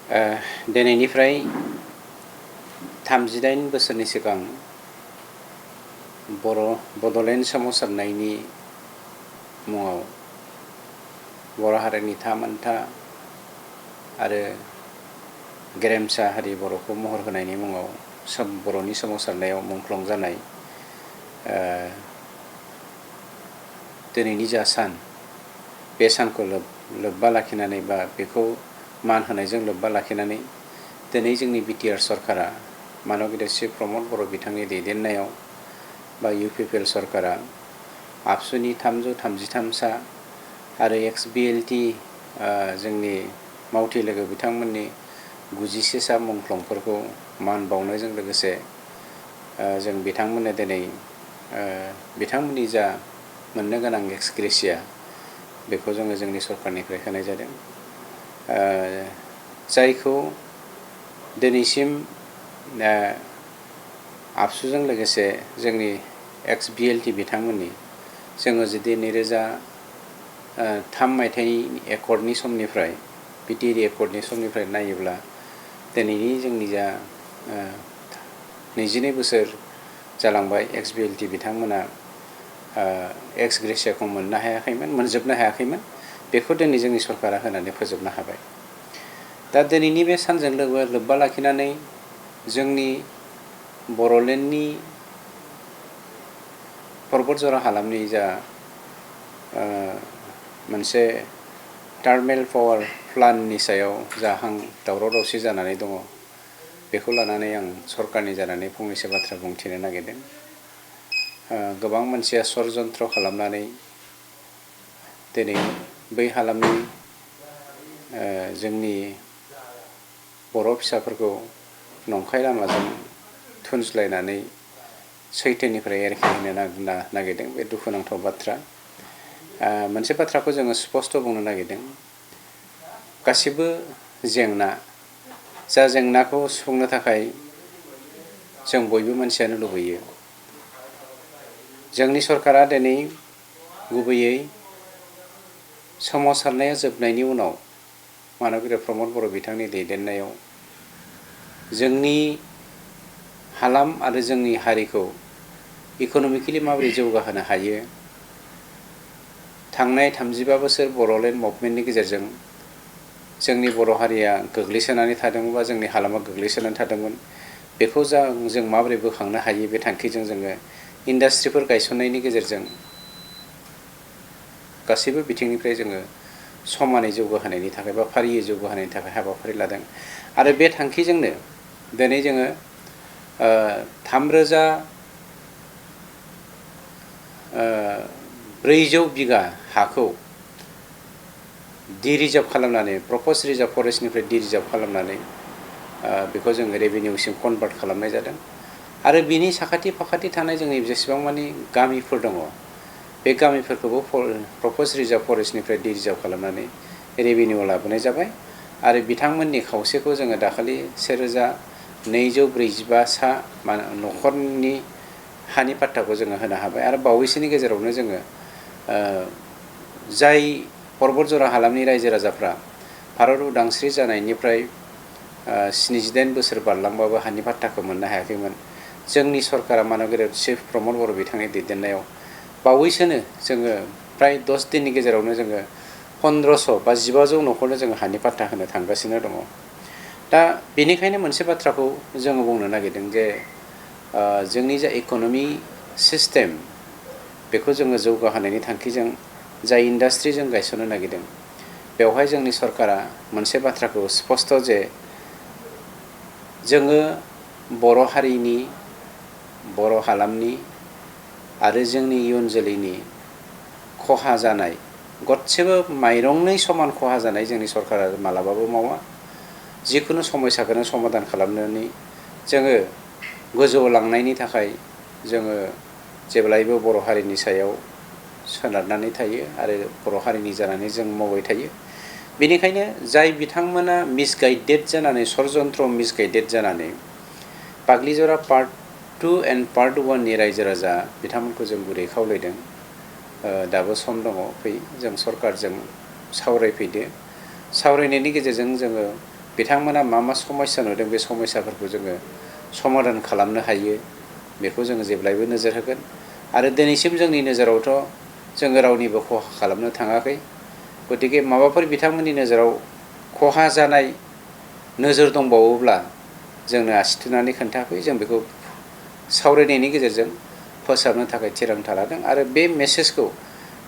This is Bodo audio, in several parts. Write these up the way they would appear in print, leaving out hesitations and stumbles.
दिनैनिफ्राय 38 बोसोरनि सिगां बड'लेण्ड सोमावसारनायनि मुङाव बर' हारिनि थामोनथा आरो गेरेमसा हारि बर'खौ महर होनायनि मुङाव बर'नि सोमावसारनायाव मुंख्लं जानाय दिनैनि जा सान बे सानखौ लोब्बा लाखिनानै बा बेखौ मान होनायजों लोब्बा लाखिनानै दिनै जोंनि बिटिआर सरकारा मानब गेदेर श्री प्रमद बर' बिथांनि दैदेननायाव बा इउपिपिएल सरकारा आबसुनि 333 सा आरो एक्स-बिएलटि जोंनि मावथि लोगो बिथांमोननि 91 सा मुंख्लंफोरखौ मान बावनायजों लोगोसे जों बिथांमोननो दिनै बिथांमोननि जा मोननो गोनां एक्स ग्रेसिया बेखौ जोङो जोंनि सरकारनिफ्राय होनाय जादों, जायखौ दिनैसिम आबसुजों लोगोसे जोंनि एक्स-बिएलटि बिथांमोननि जोङो जुदि 2003 मायथाइनि एकर्डनि समनिफ्राय बिटिआर एकर्डनि समनिफ्राय नायोब्ला दिनैनि जोंनि जा 22 बोसोर जालांबाय एक्स-बिएलटि बिथांमोना एक्स ग्रेसियाखौ मोननो हायाखैमोन, मोनजोबनो हायाखैमोन। बेखौ दिनै जोंनि सरकारा होनानै फोजोबनो हाबाय। दा दिनैनि बे सानजों लोब्बा लाखिनानै जोंनि बड'लेण्डनि परबतझर हालामनि जा मोनसे टार्मेल पावार प्लान्टनि सायाव जा दावराव दावसि जानानै दङ, बेखौ लानानै आं सरकारनि जानानै फंनैसो बाथ्रा बुंथिनो नागिरदों। गोबां मानसिया षड़यन्त्र खालामनानै दिनै बै हालामनि जोंनि बर' फिसाफोरखौ नंखाय लामाजों थुनज्लायनानै सैथोनिफ्राय एरखेहोनो नागिरदों। बे दुखुनांथाव बाथ्रा। मोनसे बाथ्राखौ जोङो स्पष्ट बुंनो नागिरदों, गासिबो जेंना जा जेंनाखौ सुफुंनो थाखाय जों बयबो मानसियानो लुबैयो। जोंनि सरकारा दिनै गुबैयै सोमावसारनाया जोबनायनि उनाव मानब गेदेर प्रमद बर' बिथांनि दैदेननायाव जोंनि हालाम आरो जोंनि हारिखौ इक'नमिकेलि माबोरै जौगाहोनो हायो, थांनाय 35 बोसोर बड'लेण्ड मुभमेन्टनि गेजेरजों जोंनि बर' हारिया गोग्लैसोनानै थादोंमोन बा जोंनि हालामा गोग्लैसोनानै थादोंमोन, बेखौ जों माबोरै बोखांनो हायो, बे थांखिजों जोङो इन्डास्ट्रिफोर गायसननायनि गेजेरजों गासैबो बिथिंनिफ्राय जोङो समानै जौगाहोनायनि थाखाय बा फारियै जौगाहोनायनि थाखाय हाबाफारि लादों। आरो बे थांखिजोंनो दिनै जोङो 3,400 बिगा हाखौ डि-रिजार्भ खालामनानै प्रप'ज रिजार्भ फरेस्टनिफ्राय डि-रिजार्भ खालामनानै बेखौ जों रेभिनिउसिम कनभार्ट खालामनाय जादों। आरो बिनि साखाथि फाखाथि थानाय जोंनि जेसेबां मानि गामिफोर दङ, बे गामिफोरखौबो प्रप'ज रिजार्भ फरेस्टनिफ्राय डि-रिजार्भ खालामनानै रेभिनिउ लाबोनाय जाबाय। आरो बिथांमोननि खावसेखौ जोङो दाखालि 1245 सा न'खरनि हानि पाट्टाखौ जोङो होनो हाबाय। आरो बावैसोनि गेजेरावनो जोङो जाय परबतझर हालामनि रायजो राजाफ्रा भारत उदांस्रि जानायनिफ्राय 78 बोसोर बारलांबाबो हानि पाट्टाखौ मोननो हायाखैमोन, जोंनि सरकारा मानब गेदेर श्री प्रमद बर' बिथांनि दैदेननायाव बावैसोनो जोङो प्राय 10 दिननि गेजेरावनो जोङो 1500 बा 1500 न'खरनो जोङो हानि पाट्टा होनो थांगासिनो दङ। दा बेनिखायनो मोनसे बाथ्राखौ जोङो बुंनो नागिरदों जे जोंनि जा इक'नमि सिस्टेम बेखौ जोङो जौगाहोनायनि थांखिजों जाय इन्डास्ट्रि जों गायसननो नागिरदों, बेवहाय जोंनि सरकारा मोनसे बाथ्राखौ स्पष्ट जे जोङो बर' हारिनि, बर' हालामनि आरो जोंनि इयुन जोलैनि खहा जानाय, गदसेबो माइरंनि समान खहा जानाय जोंनि सरकारा मालाबाबो मावा। जिखुनु समस्याखौनो समाधान खालामनानै जोङो गोजौआव लांनायनि थाखाय जोङो जेब्लायबो बर' हारिनि सायाव सोनारनानै थायो आरो बर' हारिनि जानानै जों मावबाय थायो। बेनिखायनो जाय बिथांमोना मिसगाइडेड जानानै षड़यन्त्र मिसगाइडेड जानानै बाग्लिजरा पार्ट 2 एन्ड पार्ट 1 नि रायजो राजा बिथांमोनखौ जों गुरै खावलायदों, दाबो सम दङ, फै जों सरकारजों सावरायफैदो। सावरायनायनि गेजेरजों जोङो बिथांमोना मा मा समस्या नुदों बे समस्याफोरखौ जोङो समाधान खालामनो हायो बेखौ जोङो जेब्लायबो नोजोर होगोन। आरो दिनैसिम जोंनि नोजोरावथ' जोङो रावनिबो खहा खालामनो थाङाखै, गतिके माबाफोर बिथांमोननि नोजोराव खहा जानाय नोजोर दंबावोब्ला जोंनो आसि थुनानै खोन्थाफै, जों बेखौ सावरायनायनि गेजेरजों फोसाबनो थाखाय थिरांथा लादों। आरो बे मेसेजखौ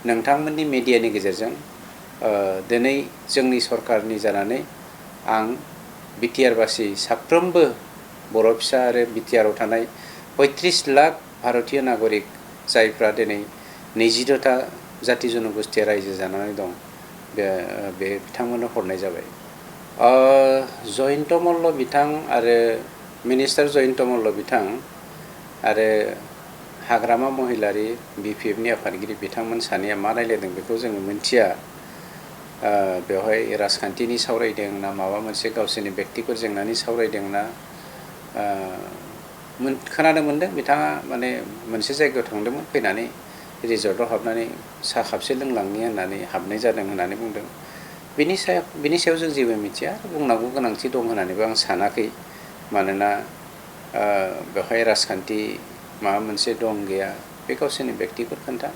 नोंथांमोननि मिडियानि गेजेरजों दिनै जोंनि सरकारनि जानानै आं बिटिआरबासि साफ्रोमबो बर' फिसा आरो बिटिआरआव थानाय 35 लाख भारतीय नागरिक जायफ्रा दिनै 22टा जाति जनगोष्ठीया रायजो जानानै दं, बे बिथांमोननो हरनाय जाबाय। जयन्त मल्ल बिथां आरो मिनिस्टार जयन्त मल्ल बिथां आरो हाग्रामा महिलारि बिपिएफनि आफादगिरि बिथांमोन सानैया मा रायलायदों बेखौ जोङो मिन्थिया। बेवहाय राजखान्थिनि सावरायदों ना माबा मोनसे गावसोरनि बेक्तिगत जेंनानि सावरायदों ना, खोनानो मोन्दों बिथाङा माने मोनसे जायगायाव थांदोंमोन, फैनानै रिजर्टआव हाबनानै साहा खापसे लोंलांनि होननानै हाबनाय जादों होननानै बुंदों। बिनि सायाव जों जेबो मिथिया, बुंनांगौ गोनांथि दं होननानैबो आं सानाखै। मानोना बेवहाय राजखान्थि माबा मोनसे दं गैया बे गावसोरनि बेक्तिगत खोथा।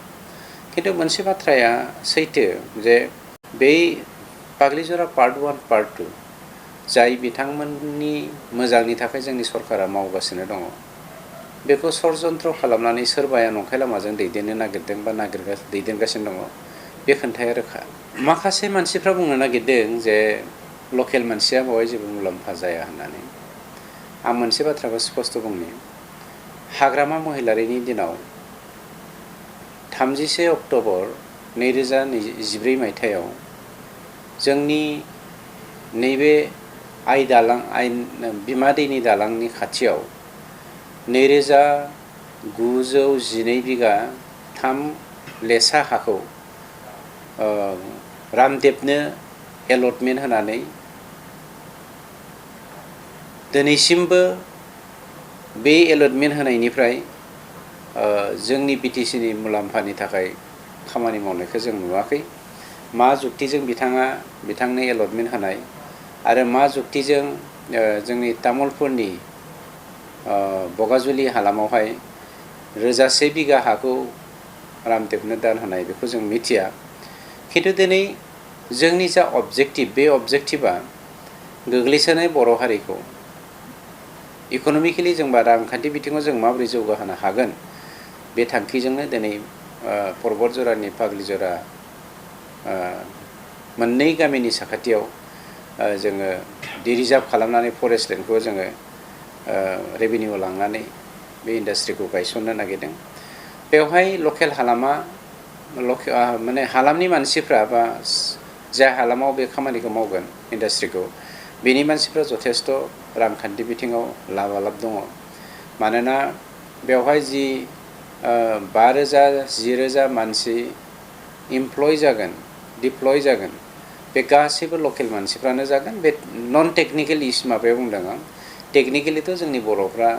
खिन्थु मोनसे बाथ्राया सैथो जे बै पाग्लिजरा पार्ट 1 पार्ट 2 जाय बिथांमोननि मोजांनि थाखाय जोंनि सरकारा मावगासिनो दङ, बेखौ षड़यन्त्र खालामनानै सोरबाया नंखाय लामाजों दैदेननो नागिरदों बा दैदेनगासिनो दङ, बे खोन्थाया रोखा। माखासे मानसिफ्रा बुंनो नागिरदों जे लकेल मानसिया बेवहाय जेबो मुलाम्फा जाया होननानै। आं मोनसे बाथ्राखौ स्पष्ट बुंनि, हाग्रामा महिलारिनि दिनाव 31 अक्ट'बर 2014 मायथाइयाव जोंनि नैबे बिमा दैनि दालांनि खाथियाव 2912 बिगा 3 लेसा हाखौ रामदेबनो एलटमेन्ट होनानै दिनैसिमबो बे एलटमेन्ट होनायनिफ्राय जोंनि बिटिसिनि मुलाम्फानि थाखाय खामानि मावनायखौ जों नुवाखै। मा जुक्तिजों बिथांनो एलटमेन्ट होनाय आरो मा जुक्तिजों जोंनि तामुलपुरनि बगाजुलि हालामावहाय 1000 बिगा हाखौ रामदेबनो दान होनाय बेखौ जों मिथिया। खिन्थु दिनै जोंनि जा अबजेक्टिभ, बे अबजेक्टिभा गोग्लैसोनाय बर' हारिखौ इक'नमिकेलि जों बा रांखान्थि बिथिङाव जों माबोरै जौगाहोनो हागोन, बे थांखिजोंनो दिनै परबतजरानि पाग्लिजरा मोननै गामिनि साखाथियाव जोङो रिजार्भ खालामनानै फरेस्ट लेन्डखौ जोङो रेभिनिउ लांनानै बे इन्डास्ट्रिखौ गायसननो नागिरदों। बेवहाय लकेल माने हालामनि मानसिफ्रा बा जाय हालामाव बे खामानिखौ मावगोन इन्डास्ट्रिखौ, बेनि मानसिफ्रा जथेस्थ' रांखान्थि बिथिङाव लाबालाब दङ। मानोना बेवहाय जि 5000 10,000 मानसि इमप्लय जागोन, डिप्लय जागोन, बे गासैबो लकेल मानसिफ्रानो जागोन। बे नन टेक्निकेल माबायाव बुंदों आं। टेक्निकेलिथ' जोंनि बर'फ्रा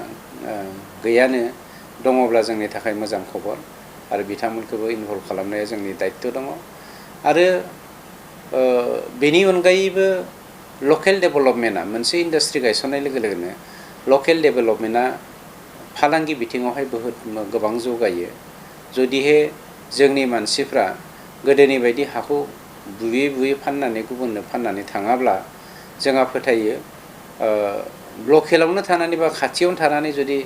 गैयानो, दङब्ला जोंनि थाखाय मोजां खबर आरो बिथांमोनखौबो इनभल्भ खालामनाया जोंनि दायित्व दङ। आरो बेनि अनगायैबो लकेल डेभेलपमेन्टआ, मोनसे इन्डास्ट्रि गायसननाय लोगो लोगोनो लकेल डेभेलपमेन्टआ फालांगि बिथिङावहाय गोबां जौगायो। जुदिहे जोंनि मानसिफ्रा गोदोनि बायदि हाखौ बुयै बुयै फाननानै गुबुननो फाननानै थाङाब्ला, जोंहा फोथायो लकेलावनो थानानै बा खाथियावनो थानानै जुदि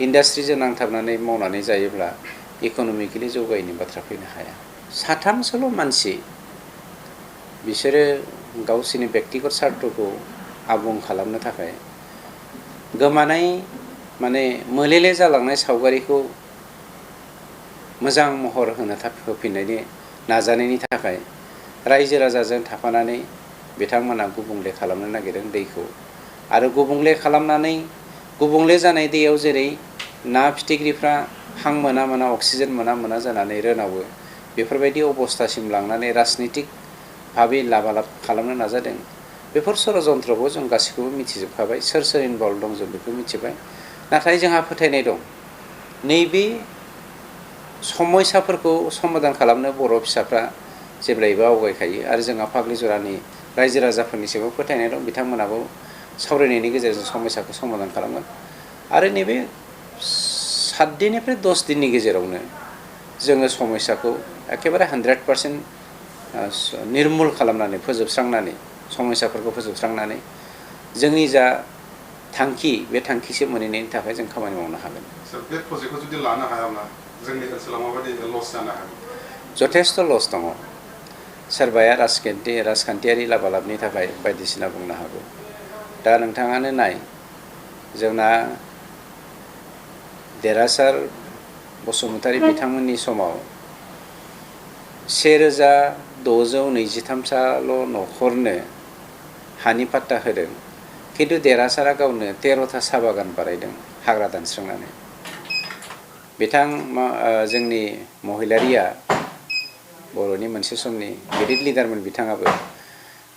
इन्डास्ट्रिजों नांथाबनानै मावनानै जायोब्ला इक'नमिकेलि जौगायैनि बाथ्रा फैनो हाया। साथामसोल' मानसि, बिसोरो गावसोरनि बेक्तिगत सार्थखौ आबुं खालामनो थाखाय गोमानाय माने मोलेले जालांनाय सावगारिखौ मोजां महर होफिननायनि नाजानायनि थाखाय रायजो राजाजों थाफानानै बिथांमोना गुबुंले खालामनो नागिरदों दैखौ। आरो गुबुंले जानाय दैयाव जेरै ना फिथिख्रिफ्रा हां मोना अक्सिजेन मोना जानानै रोनावो, बेफोरबायदि अबस्थासिम लांनानै राजनितिक भाबै लाबालाब खालामनो नाजादों। बेफोर षड़यन्त्रखौ जों गासैखौबो मिथिजोबखाबाय, सोर इनभल्भ दं जों बेखौ मिथिबाय। नाथाय जोंहा फोथायनाय दं, नैबे समस्याफोरखौ समाधान खालामनो बर' फिसाफ्रा जेब्लायबो आवगायखायो। आरो जोंहा पाग्लिजरानि रायजो राजाफोरनिसिमबो फोथायनाय दं बिथांमोनाबो सावरायनायनि गेजेरजों समस्याखौ समाधान खालामगोन आरो नैबे 7 दिननिफ्राय 10 दिननि गेजेरावनो जोङो समस्याखौ एखेबारे 100% निर्मुल खालामनानै फोजोबस्रांनानै समस्याफोरखौ फोजोबस्रांनानै जोंनि जा थांखि बे थांखिसिम मोनहैनायनि थाखाय जों खामानि मावनो हागोन। बे प्रजेक्टखौ जुदि लानो हायाब्ला जोंनि ओनसोलाव माबायदि लस जानो हागौ? जथेस्थ' लस दङ। सोरबाया राजखान्थियारि लाबालाबनि थाखाय बायदिसिना बुंनो हागौ। दा नोंथाङानो नाय जोंना देरहासार बसुमतारी बिथांमोननि समाव 1623 न'खरनो हानि पाट्टा होदों खिन्थु देरहासारा गावनो 13था साहा बागान बानायदों हाग्रा दानस्रांनानै। जोंनि महिलारिया बर'नि मोनसे समनि गिदिर लिडारमोन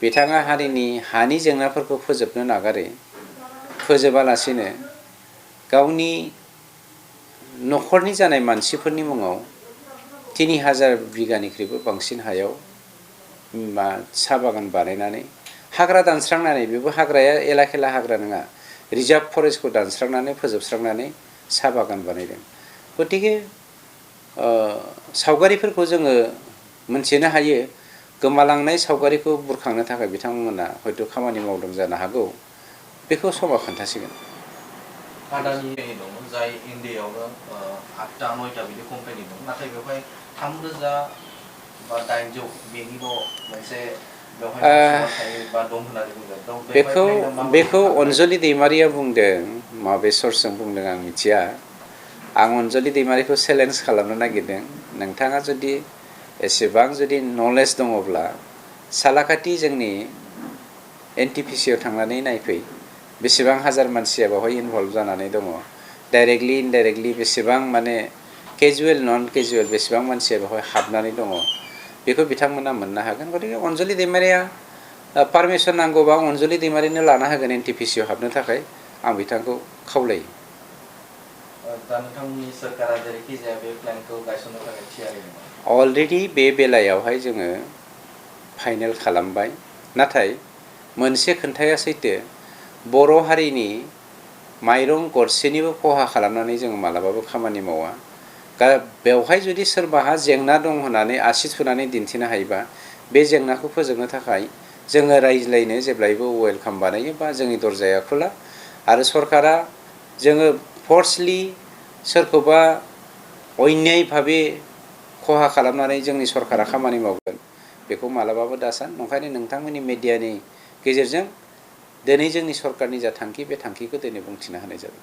बिथाङा हारिनि हानि जेंनाफोरखौ फोजोबनो नागारै फोजोबालासिनो गावनि न'खरनि जानाय मानसिफोरनि मुङाव 3000 बिगानिख्रुइबो बांसिन हायाव साहा बागान बानायनानै हाग्रा दानस्रांनानै बेबो हाग्राया एला खेला हाग्रा नङा रिजार्भ फरेस्टखौ दानस्रांनानै फोजोबस्रांनानै साहा बागान बानायदों। गतिके सावगारिफोरखौ जोङो मोनथिनो हायो गोमालांनाय सावगारिखौ बुरखांनो थाखाय बिथांमोना हयथ' खामानि मावदों जानो हागौ बेखौ समा खोन्थासिगोन। आदानि दङ जाय इण्डियायावनो 8टा 9टा बिदि कम्पानि दं नाथाय बेवहाय 3000 बा 800 बेनिल' मोनसे बेखौ अनजलि दैमारिया बुंदों माबे सर्सजों बुंदों आं मिथिया। आं अनजलि दैमारिखौ चेलेन्ज खालामनो नागिरदों नोंथाङा जुदि एसेबां जुदि नलेज दङब्ला सालाकाथि जोंनि NTPC आव थांनानै नायफै बेसेबां हाजार मानसिया बेवहाय इनभल्भ जानानै दङ डाइरेक्टलि इनडाइरेक्टलि बेसेबां माने केजुवेल नन केजुवेल बेसेबां मानसिया बेवहाय हाबनानै दङ बेखौ बिथांमोना मोननो हागोन। गतिके अनजलि दैमारिया पारमिसन नांगौबा अनजलि दैमारिनो लाना होगोन NTPC आव हाबनो थाखाय आं बिथांखौ खावलायो। अलरेडि बे बेलायावहाय जोङो फाइनेल खालामबाय नाथाय मोनसे खोन्थाया सैथो बर' हारिनि माइरं गरसेनिबो खहा खालामनानै जोङो मालाबाबो खामानि मावा। बेवहाय जुदि सोरबाहा जेंना दं होननानै आसि थुनानै दिन्थिनो हायोबा बे जेंनाखौ फोजोबनो थाखाय जोङो रायज्लायनो जेब्लायबो वेलकाम बानायो बा जोंनि दरजाया खुला आरो सरकारा जोङो फर्सलि सोरखौबा अन्याय भाबे खहा खालामनानै जोंनि सरकारा खामानि मावगोन बेखौ मालाबाबो दासान। ओंखायनो नोंथांमोननि मिडियानि गेजेरजों दिनै जोंनि सरकारनि जा थांखि बे थांखिखौ दिनै बुंथिना होनाय जाबाय।